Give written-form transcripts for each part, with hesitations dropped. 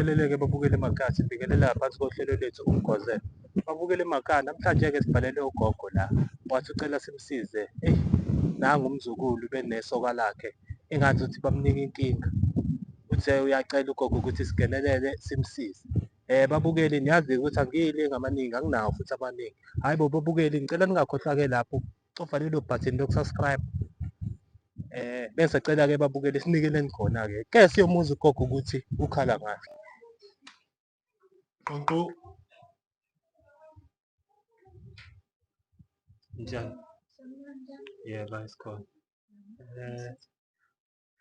Sibingelele-ke babukeli emakhaya, sibingelela phansi kohlelo lethu Umgwazelo. Babukeli emakhaya, namhlanje-ke sibhalele ugogo la, wathi ucela simsize. Eyi, nangu umzukulu benesoka lakhe, engathi uthi bamnika inkinga. Uthe uyacela ugogo ukuthi singenelele simsize. Babukeli niyazi ukuthi angiyilingi amaningi, anginawo futhi amaningi. Hhayi bo babukeli, ngicela ningakhohlwa-ke lapho cofa lelo button loku-subscribe. Bese cela-ke babukeli sinikeleni khona-ke. Ke siyomuza ugogo ukuthi ukhala ngani. Qonqo. Njani? Yebo, isikhona. Eh,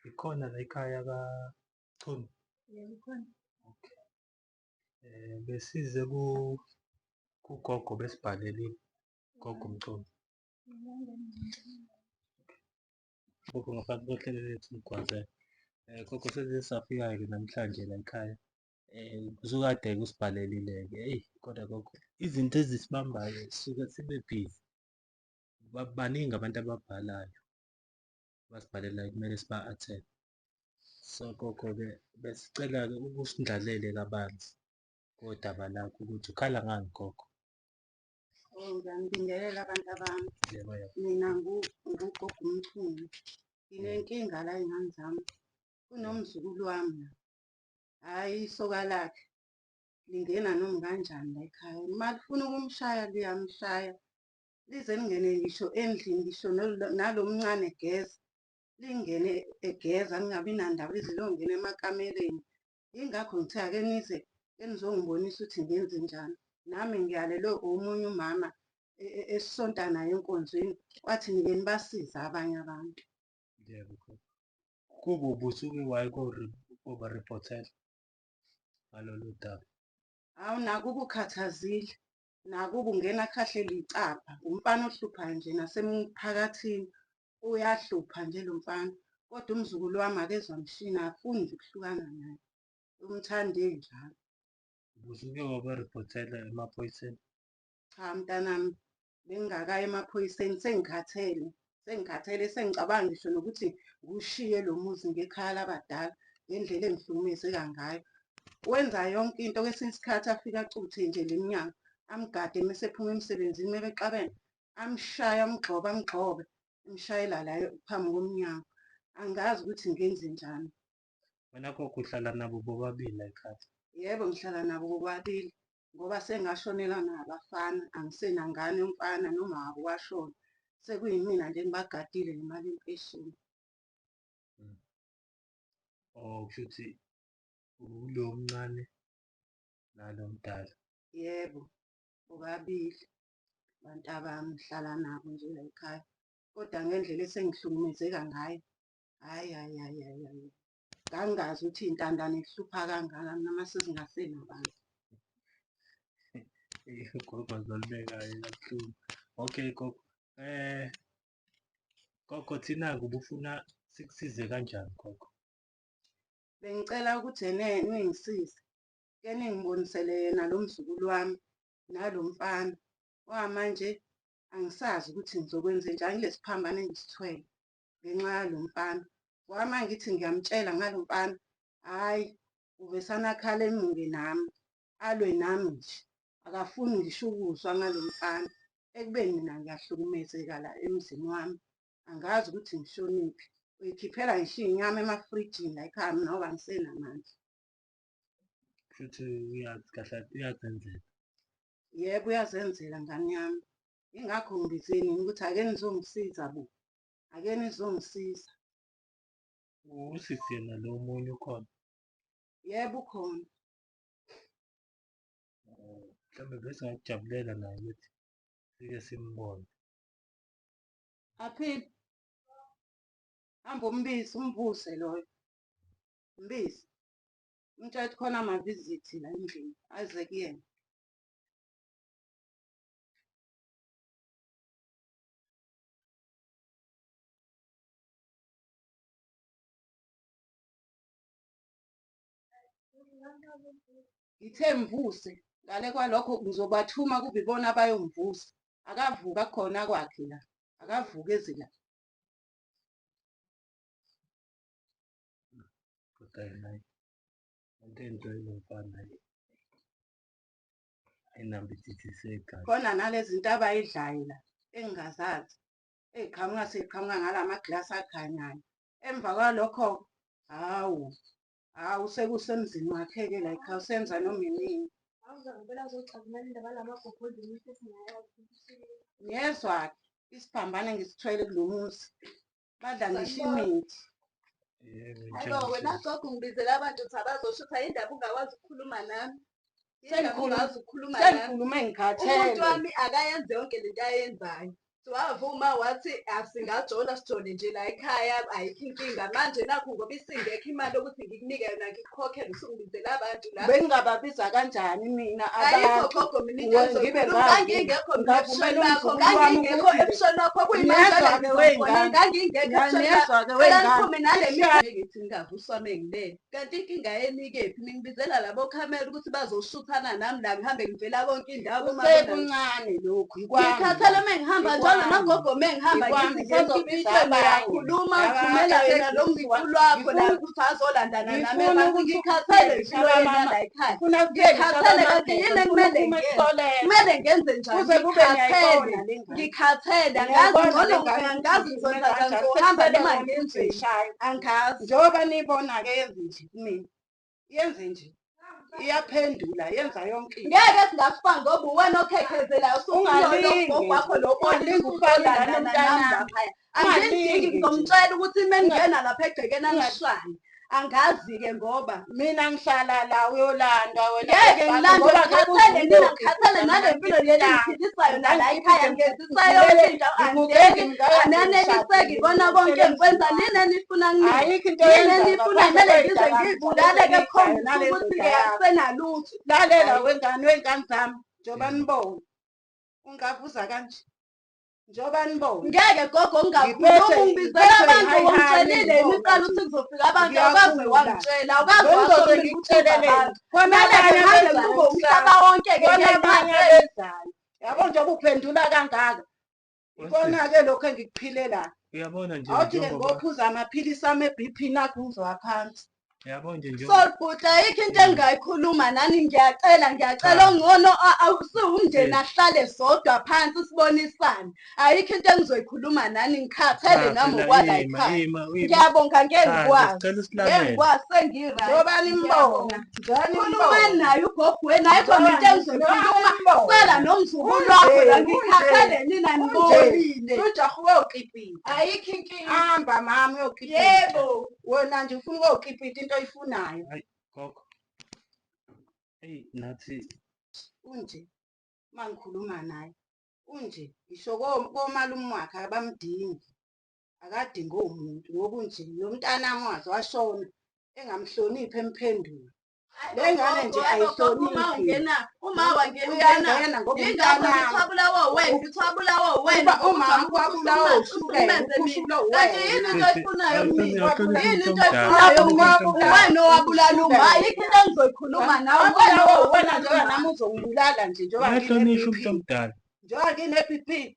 ikhona la ekhaya kaChunu. Yebo, ikhona. Okay. Besize ku kugogo besibhalelile. Gogo Mchunu. Gogo ngaphansi kohlelo lethu Mgwazela. Gogo sesize safika-ke namhlanje la ekhaya. Usukade-ke usibhalelile-ke. Eyi kodwa gogo izinto ezisibambayo sisuke sibe busy. Baningi abantu ababhalayo abasibhalelayo kumele siba-attend. So gogo-ke besicela-ke ukusindlalele kabanzi ngodaba lakho ukuthi ukhala ngani gogo. Oh, ngiyanibingelela abantu abami. Yebo yebo. Mina ngugogo uMchunu. Nginenkinga la ey'ngane zami. Kunomzukulu wami la. Hhayi isoka lakhe lingena noma kanjani la ekhaya. Uma lifuna ukumshaya liyamshaya. Lize lingene ngisho endlini ngisho nalo mncane egeza. Lingene egeza lingabi nandaba lize liyongena emakamereni. Yingakho ngithe ake nize ke nizongibonisa ukuthi ngenzenjani. Nami ngiyalelwe omunye umama esisonta naye enkonzweni, wathi nike nibasize abanye abantu. Yebo, gogo. Kubo ubusuke waye kobariphothela ngalolu daba. Hawu nakuba ukhathazile, nakuba ungena akhahlele icabha, umfana ohluphayo nje nasemphakathini uyahlupha nje lo mfana. Kodwa umzukulu wami akezwa mshini, akafuni nje ukuhlukana naye, umthanda enjalo. Ubusuke wabariphothela emaphoyiseni? Cha mntanami, bengingakayi emaphoyiseni sengikhathele, sengikhathele sengicabanga ngisho nokuthi ngiwushiye lo muzi ngekhaya labadala ngendlela engihlukumezeka ngayo. Wenza yonke into kwesinye isikhathi afike acuthe nje le minyango amgade mese ephuma emsebenzini mebexabene amshaye amgxobe amgxobe emshayela la phambi komnyango. Angazi ukuthi ngenzenjani. Wena gogo uhlala nabo bobabili la ekhaya? Yebo, ngihlala nabo bobabili ngoba sengashonelwa nabafana, angisenangane yomfana noma wabo washona. Sekuyimina nje engibagadile ngemali yempesheni. Oh, kusho ukuthi ulo omncane nalo omdala. Yebo, bobabili bantabami ngihlala nabo nje la ekhaya. Kodwa ngendlela esengihlukumezeka ngayo, hhayi hhayi hhayi hhayi hhayi. Ngangingazi ukuthi iy'ntandane zihlupha kangaka mina uma sezingasenabantu. Ugogo azolibekayo kabuhlungu. Okay gogo. Gogo thina-ke ubufuna sikusize kanjani gogo? Bengicela ukuthi ene ningisize, ke ningibonisele yena lo mzukulu wami nalo mfana. Ngoba manje angisazi ukuthi ngizokwenzenjani kulesi phambano engisithwele ngenxa yalo mfana. Ngoba uma ngithi ngiyamtshela ngalo mfana, hhayi uvesane akhale emuke nami, alwe nami nje. Akafuni ngisho ukuzwa ngalo mfana. Ekubeni mina ngiyahlukumezeka la emzini wami. Angazi ukuthi ngishonephi. Uyikhiphela ngisho iy'nyama emafrijini la ekhaya mina ngoba angisenamandla. Kushuthi uyazi kahle uyazenzela. Yebo uyazenzela ngane yami. Yingakho ngibize nina ukuthi ake nizongisiza bo. Ake nizongisiza. Usisi yena lo omunye ukhona? Yebo ukhona. Mhlawumbe besingakujabulela naye ukuthi sike simbone. Aphile. Hamba umbize umvuse loyo. Mbize. Umtshela ukuthi khona amavizithi la endlini aze kuyena. Ngithe mvuse ngale kwalokho ngizobathuma kube ibona abayomvusa. Akavuka khona kwakhe la. Akavuke eze la. Kodwa yena Lento enziwa yilo mfana ayinambithisisegazi. Khona nalezi zinto abayidlayo la engingazazi ey'qhamuka sey'qhamuka ngala maglasi akhanyayo. Emva kwalokho, hawu, hawu sekusemzini wakhe-ke la ekhaya usenza noma inini. Ngiyezwa-ke isiphambano engisithwele kulo muzi. Badla ngisho imithi. Yebo, Hayibo wena gogo ungibizela abantu ukuthi abazoshutha yindaba ungakwazi ukukhuluma nami. Yindaba ungakwazi ukukhuluma nami. Sengikhulume Umuntu ngikhathele. wami akayenze yonke lento ayenzayo. Wavuma wathi asingajola sijole nje la ekhaya ayikho inkinga. Manje nakhu ngoba isingekho imali yokuthi ngikunike yona ngikukhokhele usungibizela abantu la. Bengingababiza kanjani mina Ayikho abantu? gogo mina into Ngibe engizoyikhuluma ngazi ngangingekho mina ngavumela ebushweni bakho umzukulu wami ngangingekho ukuthi ebushweni bakho kuyimanje Ngiyezwa-ke wey'ngane. ngangingekho ebushweni bakho. Ngiyezwa-ke Cela wey'ngane. niphume nale mithi ngithi ngingavuswa mengilele. Kanti inkinga yenu ikephi? Ningibizela labo khamera ukuthi bazoshuthana nami la ngihambe ngivela konke indawo kumabonakude. Kusekuncane lokhu ikwami Ngikhathele mengihamba njalo Ikwami. nagogo mengihamba Ikwami. ngithi ngikhiphe Ngizobiza ithemba abanye. uyakhuluma Laba uthumela yena lo abasekhisiwa. mzukulu wakho la Ngifuna- ukuthi azolandana nami ngifuna ebhasi. ukuthi Ngikhathele uphinde impilo yenu mama. la ekhaya. Ngifuna kuphele Ngikhathele kanti yini ekumele uma ngiyenze? esikoleni. Kumele ngenze njani? Kuze kube Ngikhathele. ngiyayibona le ngane. Ngikhathele angazi Ngiyayibona ngcono le ngane angazi ukuthi ngizokwenza ihlukumeza njani kanjani. ngizohamba Sekusele noma yona ngenzeni. izishaya. Angazi. Njengoba niyibona-ke yenze nje kumina. Yenze nje. Iyaphendula, yenza yonke into. Ngeke singakufaka ngoba uwena okhekhezelayo Ungalingi usulogogo wakho nje. lo Ungalingi ufake ingane olandana nami yomntanami. laphaya. Angimdingi Ungalingi nje. ngizomtshela ukuthi uma ningena lapha egcekeni angishaye. Angazi-ke ngoba Mina ngihlala la uyolandwa wena. ngeke ngilandwe Ngoba ngeke ngikhathele uze mina uyokhipha ngikhathele nale mpilo leli ilanga. ngiphilisayo nala ekhaya ngenzisa Ngivele yonke into ngibukeke angidleki ngingaka ananeliseki ikona konke engikwenza nini enifuna kumina Ayikho into yini oyenzayo enifuna ngaphandle kumele ngize kwey'dakamizwa ngiyibulale lezi ke enidlayo khombisa nalezo ukuthi-ke yakho. akusenalutho. Lalela wengane wey'ngane zami njengoba nibona ungavuza kanje njengoba nibona Ngeke gogo Ngiphethe- ungakhuluma ungibizela ngiphethwe abantu yihayihane ungitshelile ngibona imiqala nje. ukuthi kuzofika abantu awukaze Ngiyagula. wangitshela awukaze Bengizoze washo mina ukuthi ngikutsheleleni abantu. khona Kumele abanye ngihambe abezayo kube kusasa umhlaba wonke-ke khona abanye ngeke abezayo yabo njengoba uphendula kangaka ikona-ke lokhu engikuphilelayo Uyabona nje awuthi-ke njengoba ngophuza amaphilisi ami e-B_P nakhu ngizowa phansi. Uyabo nje njengoba Sorry bhuti ayikho into engingayikhuluma nani ngiyacela ngiyacela Cha. ongcono siwumndeni Yes. ahlale sodwa phansi sibonisane ayikho into engizoyikhuluma nani ngikhathele Cha nami phela okwala ima ekhaya ima ima ngiyabonga ngeke cha nje ngikwazi sicela ngeke usilalele. ngikwazi sengi-right Njengoba nimbona ngiyabonga njengoba khulumani nimbona naye ugogo wenu ayikho njengoba mina into njengoba engizoyikhuluma nimbona cela nomzukulu wakho unje la unje ngikhathele nina unje nibolile ujaha uyokipita ayikho inkinga hamba mama uyokipita yebo wena nje ufuna ukuyokipita into oyifunayo Hayi gogo. Eyi nathi unje uma ngikhuluma naye unje ngisho komalume wakhe abamdingi akadingi omuntu ngoba unje nomntanami waze washona engamhloniphi emphendula Hayi le ngane gogo, nje hayi gogo, uma ayihloniphi ungena, uma wangena, uyangena ngoba yingakho umntanami ngithi wabulawa wena, ngithi wabulawa wena uba ngoba umama uzama ukuthi wabulawa ushukela uhlukumeze mina. ukhushulwe Kanti yini uwena into sisi oyifunayo kumina? awuhloniphi Yini umuntu into omdala, oyifunayo hlonipha kumina? umuntu omdala. Uwena owabulala uma, ayikho into engizoyikhuluma nawe, uwena wabulawa uwena owabulala njengoba uma. nami uzongibulala nje njengoba Uyahlonishwa ngine-B_P umuntu omdala. njengoba ngine-B_P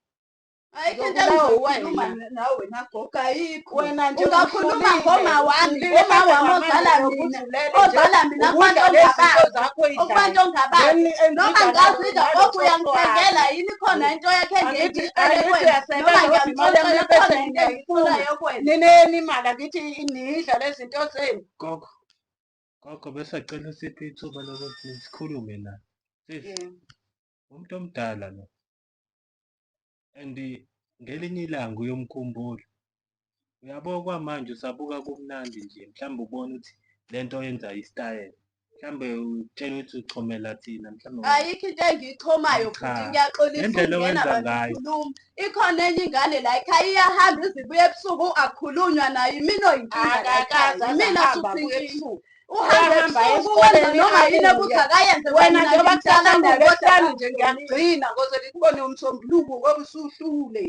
Ayikho into ngizobulawa engizoyikhuluma uwena nawe wena gogo, ayikho. wena nje Ungakhuluma uhlulile ngoma wami, uhlulile ngoma mhlawumbe wami ngamandla ozala yokuthi mina, ulele nje ozala mina kubantu ukudla lezi zinto ongabazi, zakho okubantu oyidlayo ongabazi. then Noma engidla ngazidla gogo nalotshotsho uyangithengela wakho yini khona into yakhe angithi engiyicele angithi kuwena noma uyasebenza kodwa imali ngiyamtshontsha yami bese khona into ngiyayifuna engiyitholayo kuwena. nineni imali angithi niyidla lezi zinto zenu Gogo, gogo besacela usiphe ithuba lokuthi sikhulume naye. Sisi, yeah. umuntu omdala lo. And ngelinye ilanga uyomkhumbula. Uyabo kwamanje usabuka kumnandi nje mhlawumbe ubona ukuthi lento oyenza isitayela. Mhlawumbe utshela ukuthi uchomela thina mhlawumbe Ayikho into engiyichomayo cha. bhuti ngiyaxolisa Ngendlela ukungena owenza bantu ngayo. khuluma. Ikhona enye ingane la ekhaya iyahamba izibuya ebusuku akukhulunywa nayo imina oyinkinga la ekhaya. Akakaze aze Imina ahambe suthi abuye inkinga. ebusuku Uhambe uyahamba ebusuku wenza esikoleni noma yini abuye ekuthi akayenze wena kwamina njengoba ngimdala kusasa naye kodwa ngolwesihlanu nje akangihloniphi. ngiyakugcina ngoze ngikubone umsombuluko ngoba usuhlule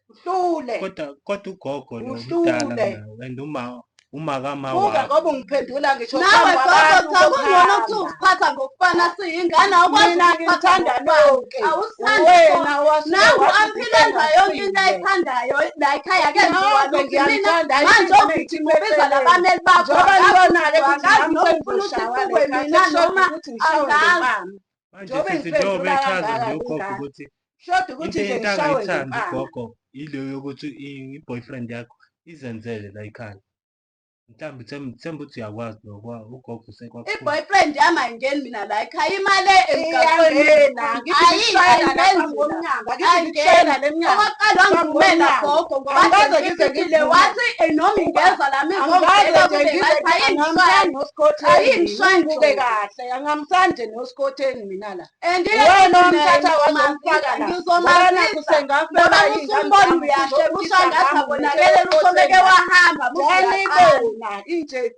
uhlule Kodwa kodwa ugogo lo mdala uhlule kunawe and uma Uma kama Buka wakho. ngoba ungiphendula ngisho Nawe phambi gogo, kwabantu cha, kungcono ngokuhamba. ukuthi uziphatha ngokufana siyingane, awukwazi Mina ukuziphatha ngithanda ngokufana. nonke. Awusithandi Wena sonke. wasuke Nangu wathi amphile enza yonke into usengasile. ayithandayo la ekhaya, kenziwa Nonke lutho. Mina ngiyamthanda, manje ayikho into ogijima ubiza eceleni. labameli bakho, Njengoba angazi nibona-ke ukuthi angazi nami noma ufuna ukuthi sengizoshawa kuthukwe le khathi, mina sekushoda noma ukuthi ngishawe angazi. ngempama. Manje Njengoba sisi njengoba ngiphendula echaza kangaka nje ugogo ingane, ukuthi kushoda ukuthi into nje into ngishawe angayithandi ngempama. ugogo ile yokuthi i-boyfriend yakho izenzele la ekhaya. Mhlawumbe themba ukuthi uyakwazi lokho, ugogo usekwakukhulu. I-boyfriend yami ayingeni mina la ekhaya, imali emgaqweni Iyangena, ngithi ayikho, ngikushayela la ayingeni phambi la. komnyango, angithi Ayingeni. ngikushayela le mnyango Okokuqala phambi wangivumela komnyango. gogo ngoba Angikaze ngize sengifikile, ngivume. wathi noma ingeza lami Angikaze izongibheka nje kube ngize ngathi ayingishayi. angihambisani nosikhotheni mina, Ayingishayi ungibuke nhlobo. kahle, angihambisani nje nosikhotheni mina la. And Uwena owamthatha wazomfaka la, ngoba nakhu ngizomazisa sengafelwa ngoba iy'ngane usumbona zami, uyasheba uzofikisa ushangathi ngami abonakele ngitshele usomeke esikhotheni la. wahamba musuyaqala. Ngiyanibona inje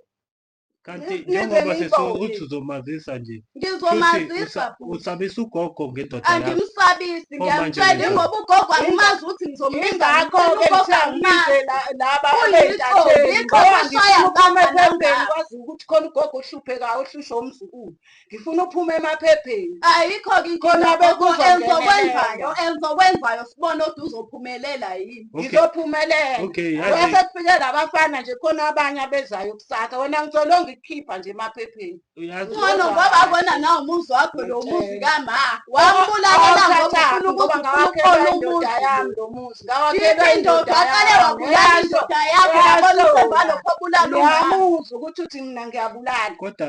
Kanti nize njengoba sesi niyibone. uthi uzomazisa nje, shuthi Ngizomazisa bhuti. usabisa ugogo ngendoda yakho. Angimsabisi, Pho manje ngiyamtshela wenzani? ingoba ugogo angimazi ukuthi ngizombiza Yingakho-ke ngithini, ugogo ngithe angimazi. angibize laba Uyixoki, bey'ntatheli ixoki ngoba ushaya ngifuna uphume ngapha ephepheni nangapha. kwaziwe ukuthi khona ugogo ohluphekayo ohlushwa umzukulu. Ngifuna uphume emaphepheni. Ayikho-ke Khona inkinga gogo, bekuzongenelelwa. engizokwenzayo sibone ukuthi uzophumelela yini. Okay. Ngizophumelela. Okay, Ngoba yazi sekufike labafana nje khona abanye abezayo kusasa. Wena ngizolonga ikukhipha nje emaphepheni. Uyazi Ngcono Uzozwa ngoba kahle. kona nawo umuzi wakho lo muzi Ngitshela. kama. Wambulalela ngoba Awuthathaphi ufuna ngoba ukuthi ufuna ngawakhelwa ukukhola indoda umuzi yami lo. lo muzi. Ngawakhelwa Yiphi indoda indoda aqale yami. wabulala Uyasho, indoda yakho yabona uyasho. usemva obulala umama. Ngiyamuzwa ukuthi uthi mina ngiyabulala. Kodwa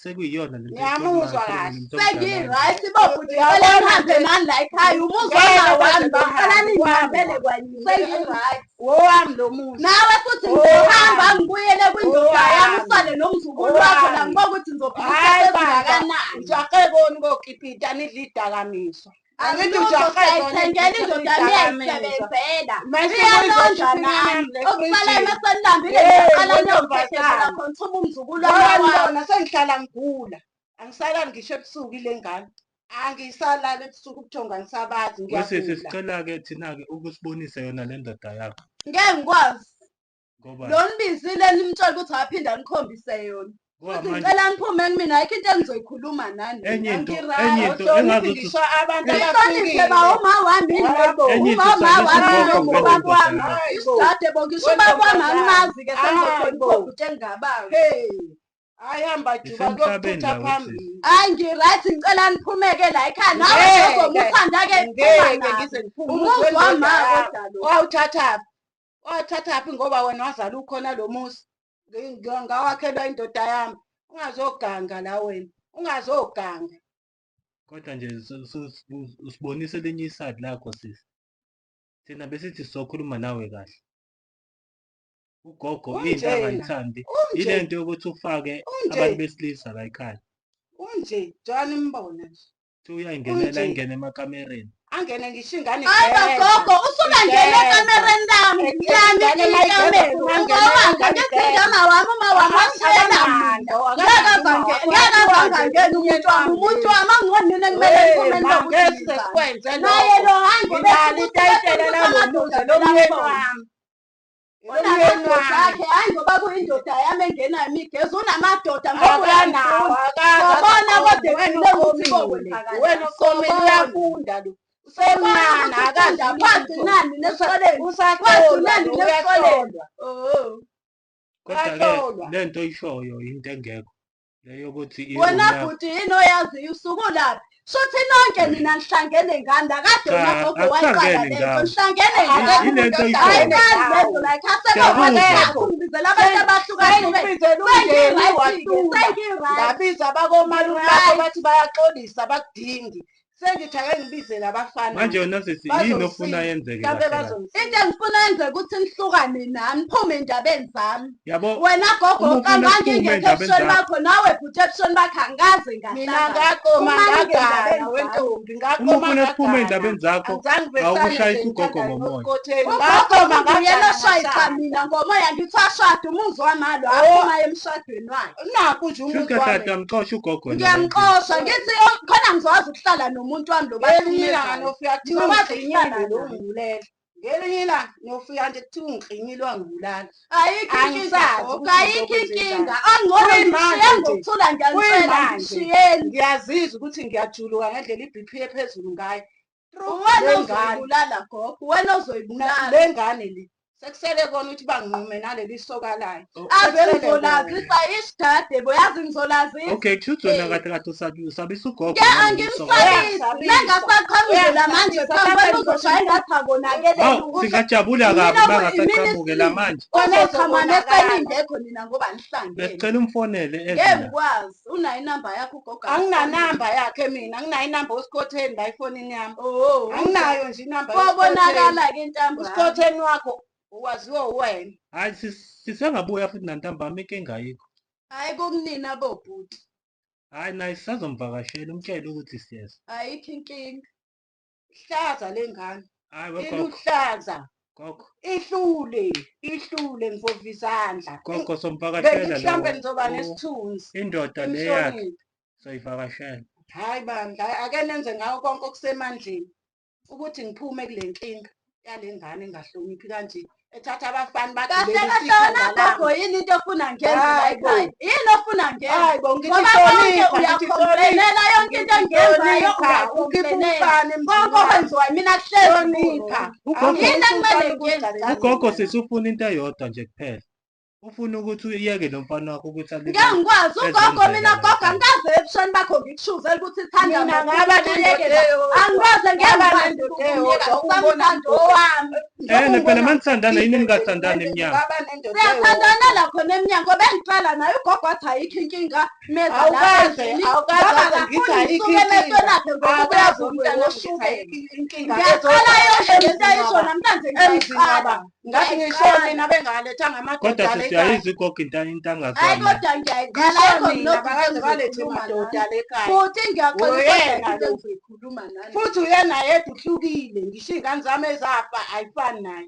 sekuyiyona lento Ngiyamuzwa ekhulumayo kahle. nomuntu omdala nje. Sengi-right bobhuti, ngicela Uyabona nihambe nje nani la ekhaya, umuzi ngeke wama baze wami lo, ngicela bahambe wami ningihambele la. kwanyini, sengi-right. Wowami lo muzi. Nawe futhi ngizohamba Owami. ngibuyele kwindoda yami, Owami. usale nomzukulu wakho la, Owami. ngibona ukuthi nizophila Hhayi isikhathi bandla, esingakanani. ngijahe koni kokipita nidla idakamizwa. Angithi Alutho, ujahe kona siyayithengela indoda yami idakamizwa. iyayisebenzela. Mase Iyalondla kuyizoshisa inyama nami. yami le Okusalayo efrijini. masenilambile Hey, ngiyaqala niyongikhekhezela wentombazane. khona ngithume umzukulu wami Ngoba wami. nibona sengihlala ngigula. Angisalali ngisho ebusuku ile ngane. Angisalali ebusuku ubuthongo angisabazi Wesisi ngiyagula. sicela-ke thina-ke ukusibonise yona le ndoda yakho Ngeke ngikwazi. ngoba Lo nibizile nimtshele ukuthi aphinde anikhombise yona. ngoba Futhi manje ngicela niphume kumina, ayikho into engizoyikhuluma nani enye mina, into ngi-right. enye into Awuhloniphi engazuthi ngisho abantu Ngihloniphe abafikile. ba uma wami yini Hayi bo. enye into uma uma usabisa wami ugogo noma ngale ubaba ndoda wami. yakho. Hayi bo. Isidade bo ngisho ubaba wami Wentombazane. angimazi-ke Hayi sengizokhona bo. ukubhuti engingabazi. Hey. Hayi hamba juba Isemhlabeni kuyokuthutha la wesisi. phambili. Hhayi ngi-right, ngicela niphumeke la ekhaya. Nawe gogo Ngeke. muthanda-ke phuma Ngeke nabo. ngize ngiphume umuzi Umuzi wendoda wama yami. kodwa lo. Wawuthathaphi? Wawuthathaphi ngoba wena wazala ukhona lo muzi. Ngawakhelwa indoda yami. Ungazoganga la wena. Ungazoganga. Kodwa nje usibonise elinye iside lakho sisi. Thina besithi sizokhuluma nawe kahle. Ugogo into Unjena. angayithandi Unje. ile nto yokuthi ufake Unje. abantu besilisa la ekhaya. Unje. Njani nimbona nje. Uthi uyayingenela Unje. ingene emakamereni. Angene ngisho ingane Hayi igeza. bagogo, usungangena Igeza. ekamereni lami, lami Ingane mayigeza ikamelo. funa angene Ungawanga ingane ngithi igeza. ngama wami, uma wami washiyela mina. Akanando, Ngeke akanando uma wakho. ngeke Waziwa nje azangena umyeni umuntu wami, wami umuntu yini. wami angingoni nina kumele Hey, niphume ma nilokuthi ngeke nizani. sikwenze Naye lokho. lo hayi ngoba Nginalo efuna ukuthi itayitela befuna ukuthi lalo amadoda muzi lomyeni vele ambone. wami. Lomyeni Unamadoda wami. akhe, hhayi ngoba kuyindoda yami engenayo imigezi, unamadoda ngoba Akanawo, uyangifuna. akaze Sobona aze kodwa aqome. Wena ekugcineni ukuthi uqomile. kokwenzakalani. Wena uqomile Sobona. uyafunda lo. Sobona Usemncane ukuthi akazi ufunda lutho. kwagcinani nesikoleni. Usahlolwa Kwagcinani lo nesikoleni. uyahlolwa. Oh. Kodwa-ke Uyahlolwa. le nto oyishoyo into engekho. Le yokuthi i-room Wena yakho. bhuti yini oyaziyo usukulaphi? Shuthi nonke nina nihlangene ngani la kade Cha, umagogo wayiqala akuhlangene lento ngawo. nihlangene Akekho ngani? Ile umuntu nto Hayi oyishoyo. ohlangene kazi ngawo. lento la ekhaya Siyakuzwa. sebekwathathu Akekho. ngibizela abantu abahlukahlukene. Sengibizela umndeni Sengi-right-ke, wahlula. sengi-right. Ngabiza abakomalume bakho Ngi-right. bathi bayaxolisa bakudingi. Sengithi ake ngibize labafana Manje wena sisi yini ofuna bazongisiza. yenzeke Mhlawumbe kahle kahle? bazongisiza. Into engifuna yenzeke ukuthi nihlukane nami, niphume endabeni zami. Yabo Wena gogo uma ufuna kangangingekho siphume endabeni ebusweni zakho, bakho nawe bhuti ebusweni bakho angikaze Mina ngahlangana. ngaqoma Phumani-ke ngagana endabeni zami. wentombi, uma ngaqoma ufuna siphume ngagana. endabeni zakho, Angizange besane nje awukushayisa ugogo ngithandane ngomoya. nosikhotheni. Ugogo Ngaqoma futhi uyena ngagana oshayisa ngashada. mina ngomoya ngithi washada umuzi wami alo Oh, aphuma emshadweni wakhe. nakhu nje Shuthi umuzi kahle wami. kahle uyamxosha ugogo wena la endlini. Ngiyamxosha ngithi "Oh, khona ngizokwazi ukuhlala nomuntu wami lo Ngelinye ilanga bahlukumezayo. nofika kuthiwa Ngizokwazi ukuhlala ungigqinyile lo naye. ungibulele. Ngelinye ilanga niyofika nje kuthiwa ungiklinyile wangibulala. Ayikho inkinga Angisazi gogo, ukuthi ayikho ngizokwenzenjani. inkinga. Angcono Kuyimanje ngishiye nje. ngokuthula ngiyanicela Kuyimanje. ngishiyeni. Ngiyazizwa ukuthi ngiyajuluka ngendlela i-BP ephezulu ngayo. Uwena Le ngane. ozoyibulala gogo, uwena ozoyibulala. Le ngane le sekusele kona ukuthi banginqume naleli soka layo. Ave Sekusele ngizolazisa isidade bo, yazi ngizolazisa. Okay, kusho ukuthi wena kade kade usabisa ugogo Ke naleli soka lakhe. angimsabisi, mengasaqhamuki la manje phambi kwenu uzoshaya engathi akonakele Hawu, lutho. singajabula kabi Imina bangasaqhamuke la manje. Uzochama neseningekho nina ngoba nihlangene. Besicela umfonele eze Ngeke la. ngikwazi, unayo inamba yakho ugogo. Anginanamba yakhe mina, anginayo inamba uSikhotheni la efonini yami. Oh, Anginayo nje inamba yoSikhotheni. kobonakala-ke intambama. USikhotheni wakho waziwa uwena. Hayi sisengabuya futhi nantambama inkinga ayikho. Hhayi kukunina bobhuti, Hayi naye sisazomvakashela umtshele ukuthi siyeza. ayikho inkinga. Ihlaza le ngane. Hayi wegogo, Iluhlaza. gogo, Ihlule, ihlule mfovu izandla. gogo somvakashela Bengithi mhlawumbe lo. nizoba nesithunzi. Indoda le yakhe Imhloniphe. soyivakashela. Hhayi bandla, ake nenze ngawo konke okusemandleni ukuthi ngiphume kule nkinga yale ngane engahloniphi kanje ethatha abafana Kahle bagibelisa kahle wena ikhanda gogo lami. yini into ofuna ngenze la Hayi bo. ekhaya? Yini ofuna ngenze? Hayi bo, ngithi Ngoba konke hlonipha, ngithi uyakhompleyinela yonke into engiyenzayo hlonipha, ukhipha uyakhompleyinela. umfana emzini Konke wami. okwenziwayo mina kuhlezi Hlonipha. Ugogo Yini ekumele ngiyenze? ugogo sisi ufuna into eyodwa nje kuphela. Ufuna ukuthi uyeke lo mfana wakho ukuthi alime. Ngeke ngikwazi ugogo mina Ezenzela gogo la. angikaze ebusheni bakho ngikushuzele ukuthi thanda Mina mina ngaba uyeke nendoda la. eyodwa. Angikaze ngeke Ngaba ngikwazi nendoda ukumyeka eyodwa, ungibona usamthando owami. Eh phela manithandana yini ningathandani emnyango? Ngaba nendoda eyodwa. Siyathandana la khona emnyango bengiqala naye ugogo wathi ayikho inkinga meza la Awukaze, endlini. awukaze Ngoba aze ngithi kakhulu ayikho ngisuke inkinga. emehlweni akhe ngoba Awukaze uyazi umntana umntwana ngithi oshukela. ayikho inkinga Ngiyaqala yonke lento emzini ayisho waba. namhlanje Emzini ngiyayiqala. waba. Ngathi ngisho Ngiyayiqala. mina bengalethanga Kodwa amadoda la sisi ekhaya. uyayizwa ugogo into into Hayi angazwani. kodwa ngiyayiqala Ngisho ayikho mina nokho into bakaze balethe engizoyikhuluma madoda nani. la ekhaya. Futhi ngiyaxolisa kodwa Uyena into lo. engizoyikhuluma nani. Futhi uyena yedwa uhlukile. Ngisho iy'ngane zami ezafa ayifani naye.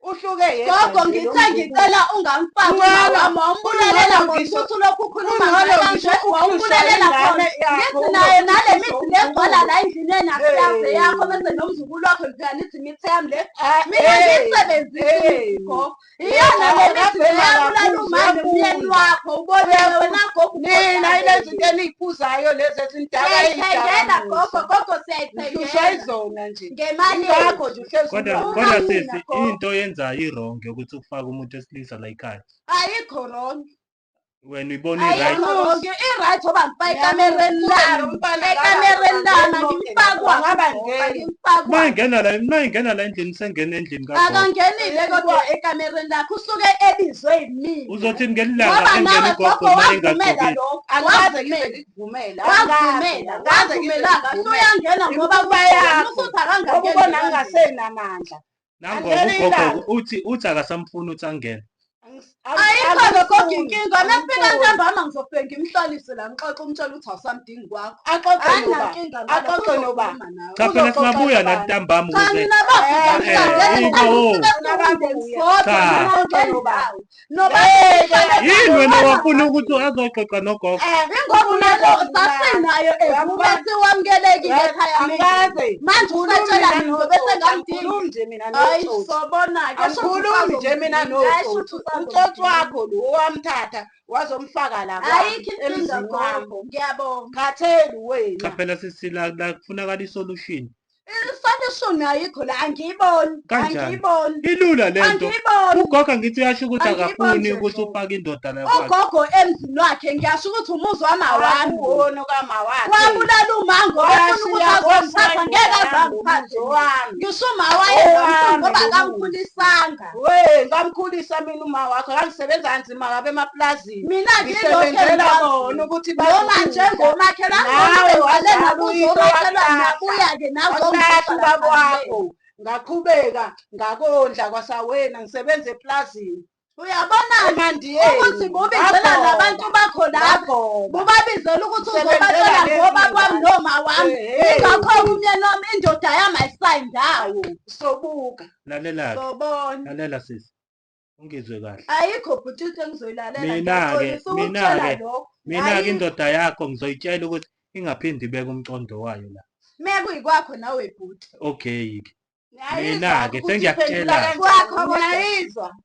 Uhluke yedwa Gogo nje lo ngithe mzukulu. ngicela ungamfaki Ungcono, umama wawumbulalela ungcono khona ngisho futhi ulokhu ukhuluma ungcono ngaye ngisho kanje ukuhlushwa wawumbulalela ingane khona. yakho Ngithi naye nale unokuhlushwa mithi legcwala umzukulu. la endlini enakuhlaze yakho Hey. bese nomzukulu wakho nifika nithi imithi yami le. Ah, Mina hey, ngiyisebenzisa imithi hey. gogo. Iyona le mithi Akabhema leyabulala kakhulu, uma nomyeni uyafunda. wakho ubonile wena gogo Nina ilezi ukhohlakele. zinto eniy'phuzayo lezi ezindaka Siyayithengela gogo, ey'dakamizwa. gogo Ngihlushwa siyayithengela yizona nje. ngemali Ingakho yethu. nje uhlezi Kodwa ulwa. kodwa Uma mina sisi gogo. into oyenzayo i-wrong yokuthi ufake umuntu wesilisa la ekhaya. Ayikho wrong. Wena uyibona i-right. Ayikho wrong. I-right ngoba ngifake ekamereni Ngiyamuzwa lami. lo mfana Ekamereni lami angimfakwanga Angaba gogo, ngeni. angimfakwanga. Mayingena la mayingena la endlini sengena endlini kagogo. Akangenile kodwa ekamereni lakhe usuke ebizwe yimina. Uzothini ngelilanga Ngoba engena nawe ugogo gogo uma wavumela engagqokile? lokho. Angikaze ngize Wavumela. ngikuvumele. Angikaze, Wavumela. angikaze ngize Wavumelanga. ngikuvumele. Usuyangena ngoba Imikhuba kuwena yakho. usuthi Ngoba akangangeni ubona kangeni. ngingasenamandla. Nangoba Angeke ugogo ilanga. uthi akasamfuni ukuthi angene. Ayikho gogo Angifuni, inkinga. Mefika angifuni. ntambama ngizofike ngimhlalise la ngixoxe umtshele ukuthi awusamdingi kwakho. Axoxe noba. Anginankinga ngalokho Axoxe noba. uzokhuluma nawe. Cha phela Uzoxoxa singabuya nobani? nantambama Cha ukuze nina bafika eh ningangena ibo. ngisuke siwumndeni sodwa Cha. ningangeni ndawo. Noba Ngeke. Yini wena wafuna ukuthi azoxoxa nogogo? Eh, Ingoba ufuna unalo ukuzibulala. sasinayo Uyabona? evume siwamukelekile ekhaya mendlini. Angikaze. Manje Angikhulumi usatshela mina mina ngobe notsotsi. sengamdingi. Angikhulumi nje mina Hayi notsotsi. sobona-ke shuthi Angikhulumi nje mina usazomdinga. Hayi notsotsi. shuthi Utsotsi usazomdinga. wakho lo owamthatha wazomfaka la kwami Ayikho inkinga emzini wami. gogo, ngiyabonga. Khatheli Cha wena. phela sisi la la kufunakala isolution. Isolution ayikho la angiyiboni, Kanjani? angiyiboni, Ilula lento. angiyiboni. Ugogo ngithi uyasho ukuthi Angiyiboni akafuni nje ukuthi gogo. ufake indoda la kwakhe. Ugogo emzini wakhe ngiyasho ukuthi umuzi wamawami lo. Akuwona okamawakhe. Wabulala uma ngoba efuna ukuthi Washiya azomthatha washiya ngeke indoda aze yami lo angiphathe muzi mina. wami. Ngisho uma wayezamfuna Owami ngoba lo muzi. akamkhulisanga. We, ngamkhulisa mina uma wakho, ngangisebenza kanzima kabi emaplazini. Mina ngilokhu Ngisebenzela bona engikwaziyo. ukuthi badle Noma ukudla. njengomakhelwane Nawe noma bengale wazala nakuzo uyihlo omakhelwane wakulahla. nabuya-ke Wakulahla nazongixoxa ubaba lapha wakho. Ngaqhubeka ngakondla kwasawena ngisebenza eplazini. Uyabona-ke ukuthi Emandiyeni. bubizela nabantu Ngagoba. bakho laba Ngagoba. bubabizela ukuthi Ngisebenzela uzobatshela lezi ngoba kwami ngane. noma wami. Ehhe. Ingakho-ke umyeni wami indoda yami ayisayi ndawo. Sobuka. Lalela ke. Sobona. Lalela sisi. Ungizwe kahle. Ayikho bhuti into engizoyilalela Mina ke, ngiyaxolisa mina ukukutshela ke, lokho. mina ke Ayikho. indoda yakho ngizoyitshela ukuthi ingaphindi ibeke umcondo wayo la. Mekuyikwakho nawe bhuti. Okay ke. Mina-ke sengiyakutshela. Niyayizwa,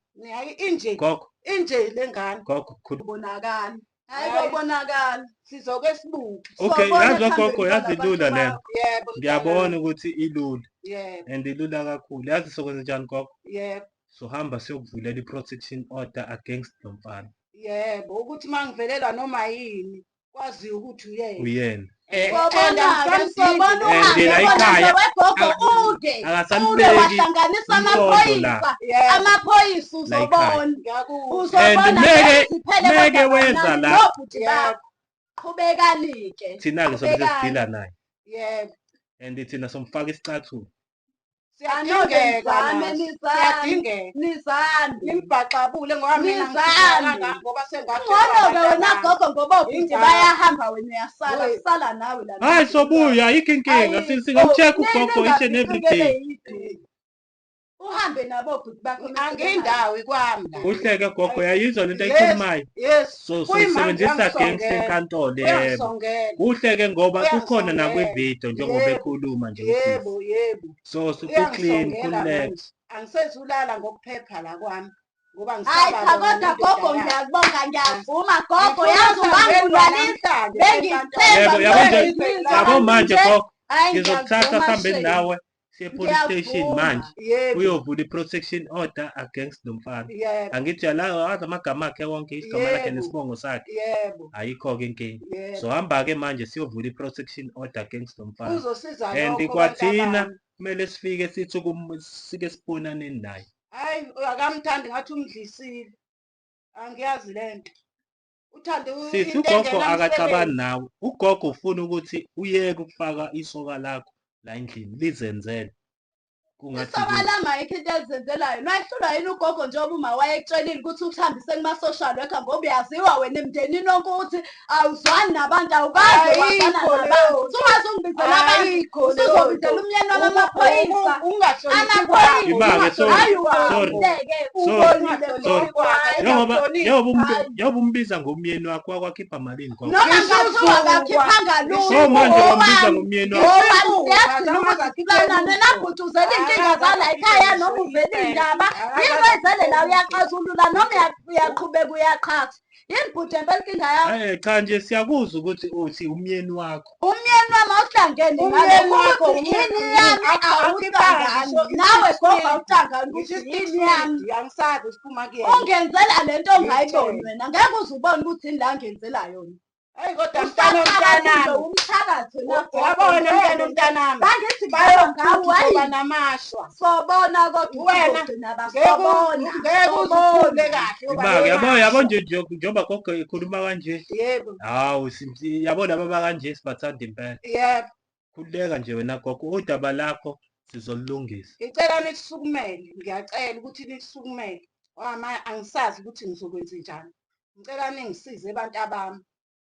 inje Gogo, inje le ngane. Gogo, khulu. Bonakala. Hayi kobonakala. Sizoke sibuke. Okay, Sobona yazi ekuhambeni gogo, yazi kwalabantu ilula le. bakho. Yebo. Ngiyabona ukuthi ilula Yebo. and ilula kakhulu. Yazi sokwenza njani gogo? Yebo. Sohamba siyokuvulela i-protection order against lo mfana. Yebo, ukuthi mangivelelwa noma yini kwaziwa ukuthi uyena. Uyena. Sobona-ke, sobona And uhambe la bona ekhaya, nje wegogo uke. Uke akasalibeki wahlanganisa umqondo la. amaphoyisa. Yebo. Amaphoyisa La ekhaya. uzobona. Ngiyakuzwa. Uzobona And meke- ngeke ziphele meke kodwa weza kancane la. nobhuti Yebo. bakho. Qhubekani-ke. Thina-ke sobe Qhubekani. sesidila naye. Yebo. And thina somfaka isicathulo. Siyadingeka Anove naso. nizame, Siyadingeka. nizame. Nimbhaxabule ngoba mina Nizame. ngisizakala ngoba Ngcono-ke wena gogo ngoba obhuti Ingane. bayahamba wena uyasala Wena. kusala nawe la. Hayi sobuya, ayikho inkinga. Ayikho. Singamcheck Nini ugogo each and every ningafihlukele day. yiduku. Uhambe nabo obhuti bakho mese Angindawo kwami la. Uhleke gogo, uyayizwa lento Yes. ayikhulumayo. Yes. So Kuyimanje sosebenzisa against uyangisongela. enkantolo yebo. Uyangisongela. Kuhle-ke ngoba kukhona Uyangisongela. nakwividiyo njengoba Yebo. ekhuluma nje usisi. Yebo, yebo. So ku-clean, Uyangisongela khululeka. manje. Angisezulala ngokuphepha la kwami ngoba Hayi ngisaba cha bona kodwa nendoda gogo yakhe. ngiyakubonga ngiyavuma gogo Ngifuna yazi ukuhambelwa ungangibulalisa namhlanje bengikuthemba Yebo, yabo nje, ngizwa yabo manje kanje. gogo, Hayi ngizokuthatha ngiyavuma sihambe shame. nawe siye police station Ngiyavuma. manje. Yebo. Uyovula i-protection order against lo mfana. Yebo. Angithi uyalazi azi amagama akhe wonke, igama lakhe Yebo. nesibongo sakhe. Yebo. Ayikho-ke inkinga. Yebo. Sohamba-ke manje siyovula i-protection order against lo mfana. Kuzosiza And lokho kwathina bantabami. kumele sifike sithi sike sibonane naye. Hayi akamthandi ngathi umdlisile. Angiyazi lento. Uthande Sisi into ugogo engenamsebenzi. akacabani nawe. Ugogo ufuna ukuthi uyeke ukufaka isoka lakho la endlini lizenzele. Kungathi Isoka kuhle. lami ayikho into elizenzelayo. Nayihlulwa yini ugogo njengoba uma wayekutshelile ukuthi ukuhambise kuma-social worker ngoba uyaziwa wena emndenini wonke ukuthi awuzwani nabantu awukaze wazana Ayikho nabantu. leyo nto. Usungaze ungibizela abantu, Ayikho leyo usuzobizela nto. umyeni wami amaphoyisa. Ungahloniphi kwakho. Imake, Amaphoyisa. sorry, Hayi sorry, ubolile-ke, sorry, ubolile sorry. gogo. Hayi Njengoba njengoba hayi. njengoba umbiza ngomyeni wakho wakwakhipha malini gogo. Noma ngathiwa akakhiphanga lutho So manje wambiza owami ngomyeni wakho. ngowami siyagcina ukuthi silana nena bhuti uzele iy'nkinga zala ekhaya noma uvele iy'ndaba yini oyizele la uyaxazulula noma uyaqhubeka uyaqhatha yini bhuti empela inkinga yakho. Eh cha nje siyakuzwa ukuthi uthi umyeni wakho. Umyeni wami awuhlangene Umyeni ngalokho wakho ukuthi yini yami awuhlangani nawe gogo awuhlangani ukuthi yini yami. Angisazi siphuma kuyena. Ungenzela lento ongayiboni wena ngeke uze ubone ukuthi yini la angenzela yona. Hayi kodwa mntana Usathakathile mntanami. umthakathi wena gogo. Uyabona mntana mntanami. Bangithi bayo ngawe Bayokuba hayi namashwa. sobona kodwa Wena, uzogcina Ngeke basobona ngeke uzukhule kahle uba Imake yabo yabo namashwa. nje njengoba gogo ekhuluma kanje. Yebo. Hawu yabo laba bakanje sibathanda impela. Yebo. Khululeka nje wena gogo, udaba lakho sizolulungisa. Ngicela nisukumele, ngiyacela ukuthi nisukumele. Wama angisazi ukuthi ngizokwenza njani. Ngicela ningisize abantu abami.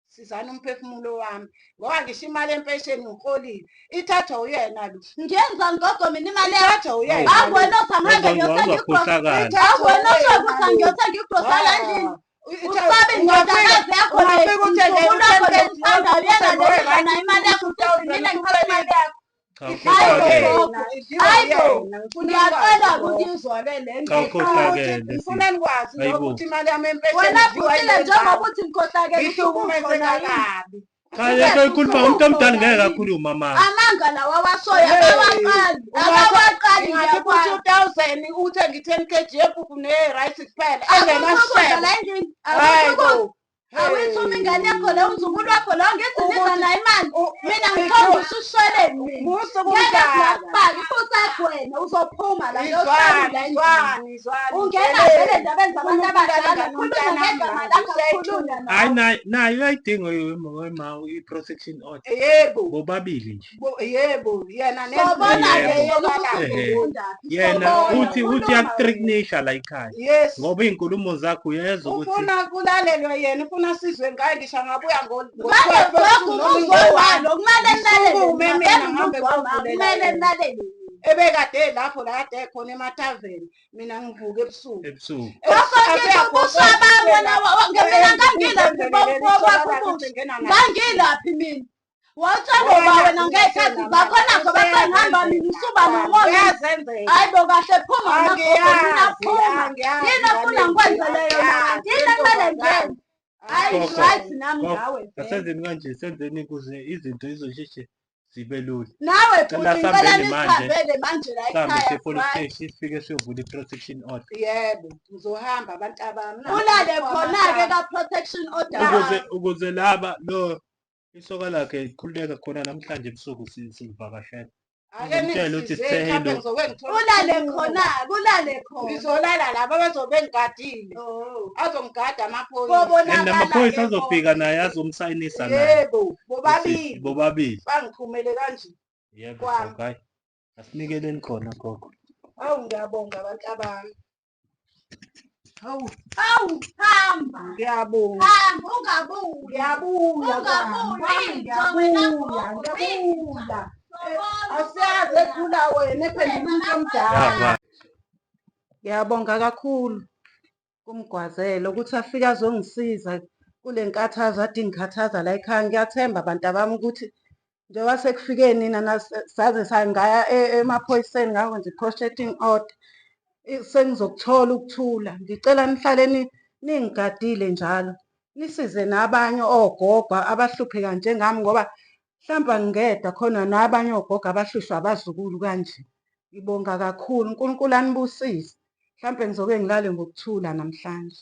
Sizani umphefumulo wami ngoba ngisho imali empesheni ngiholile ithathwa uyena lo. Ngiyenzani gogo mina imali yakho? Ithathwa uyena lo. Akuwena othi angihambe ngiyothenga Wazwakhohlakala. Akuwena osho ukuthi angiyothenga igrosa la endlini. Usabe indodakazi yakho le, umzukulu wakho lo omthandayo uyena lo odla nayo imali yakho uthi mina ngithatha imali yakho. Cha Hayi ukhohlakele. gogo. Hayi bo. Ngiyacela ukuyizwa-ke le Cha nto. ukhohlakele sisi. Ngifuna nikwazi Hayibo. ukuthi imali yami empesheni Wena idliwa bhutile yile njengoba ngane. uthi ngikhohlakele Ngihlukumezeka usukukhona yini? kabi. Cha lento ikhuluma umuntu omdala ngeke akhulume mama. Amanga lawa awashoyo Hey. akawaqali, akawaqali Ngingakhipha ngiyakwazi. u-2000 uthenge i-10 kg yempuphu ne-rice kuphela Akukho ukudla engenasishebo. la endlini, Hayi akukho ukudla. bo. Awuyithuma ingane yakho leyo, umzukulu wakho loyo ngithi nidla nayo imali. Mina Hey. ngithanda ususheleni mina. Musa Ngeke ukudlala. ngiyakufaka ifuthi wena uzophuma la ngiyohlala Izwani, la endlini. izwani, izwani. Ungena vele endabeni zabantu abadala, Ufuna khuluma ukubulala ngegama ingane lakho yomntanami akukhulunywa Hayi nawe. nayo nayo uyayidinga ma i-protection order. Yebo. Bobabili nje. Yebo, yena Sobona-ke Yebo. yena ukuthi Ehhe. ufundaphi. Yena Sobona, uthi uthi khuluma wena. uyakuthreatenisha la ekhaya. Yes. Ngoba iy'nkulumo zakho uyezwa ukuthi Ufuna kulalelwe yena, ufuna sizwe ngaye ngisho angabuya Manje ngo-12 gogo noma umuzwa ngo-1. walo kumele nilalele Ngisukume mina, mina vele ngihambe umuzwa wami ngiyovulela kumele yena. nilalele mina. Ebekade lapho la kade ekhona emathaveni, mina ngivuka ebusuku. ebusuku. Gogo ngisho ubusha bami wena mina ngangilaphi bokwakho ubusha. Ngangilaphi mina. Watshela uba wena ngey'khathi zakho nazo bese ngihamba mina usuba nomona. Uyazenzela. Hayi bo kahle phuma wena gogo mina Angiyazi, phuma. angiyazi Yini ofuna ngane, ngikwenzele yona kanti yini ekumele angiyazi, ngiyenze? Hayi Gogo, right nami gogo, ngawe vele. Asenzeni kanje, senzeni ukuze izinto izosheshe zibe lula. Nawe Cela bhuti ngicela sihambeni manje. nisihambele manje la Sihambe ekhaya siye police right. station sifike siyovula i-protection order. Yebo, ngizohamba abantu abami. Ulale khona-ke ka-protection order Ukuze wakho. ukuze laba lo isoka lakhe likhululeka khona namhlanje ebusuku silivakashela. Ake Ngizomtshela ukuthi ningisize, sithe mhlawumbe hello. ngizoke ngithole Ulale ukuphumula. khona-ke, ulale khona. Ngizolala laba abazobe bengigadile. Oh. Azongigada amaphoyisa. And Kobonakala-ke namaphoyisa azofika konke. naye azomsayinisa naye. Yebo, Ukuthi bobabili bobabili. bangiphumele kanje Yebo kwami. gogo, hayi. Asinikeleni khona gogo. Hawu ngiyabonga abantu abami. Hawu Awu, hamba. ngiyabonga. Hamba ungabuyi. Ngiyabuya kwami, Ungabuyi, kwami inja wena ngiyabuya, gogo, inja. ngiyabuya. Sobona Asiyazi uzobuya. ekhula wena ephendula umuntu omdala. Ya, Ngiyabonga kakhulu kuMgwazela ukuthi afike azongisiza kule nkathazo ade ingikhathaza la ekhaya. Ngiyathemba bantu abami ukuthi njengoba sekufike nina saze sangaya emaphoyiseni ngakwenza i-prostrating order, sengizokuthola ukuthula. Ngicela nihlale ningigadile njalo, nisize nabanye ogogo abahlupheka njengami ngoba mhlawumbe angingedwa khona nabanye ogogo abahlushwa abazukulu kanje. Ngibonga kakhulu, uNkulunkulu anibusise. Mhlampe ngizoke ngilale ngokuthula namhlanje.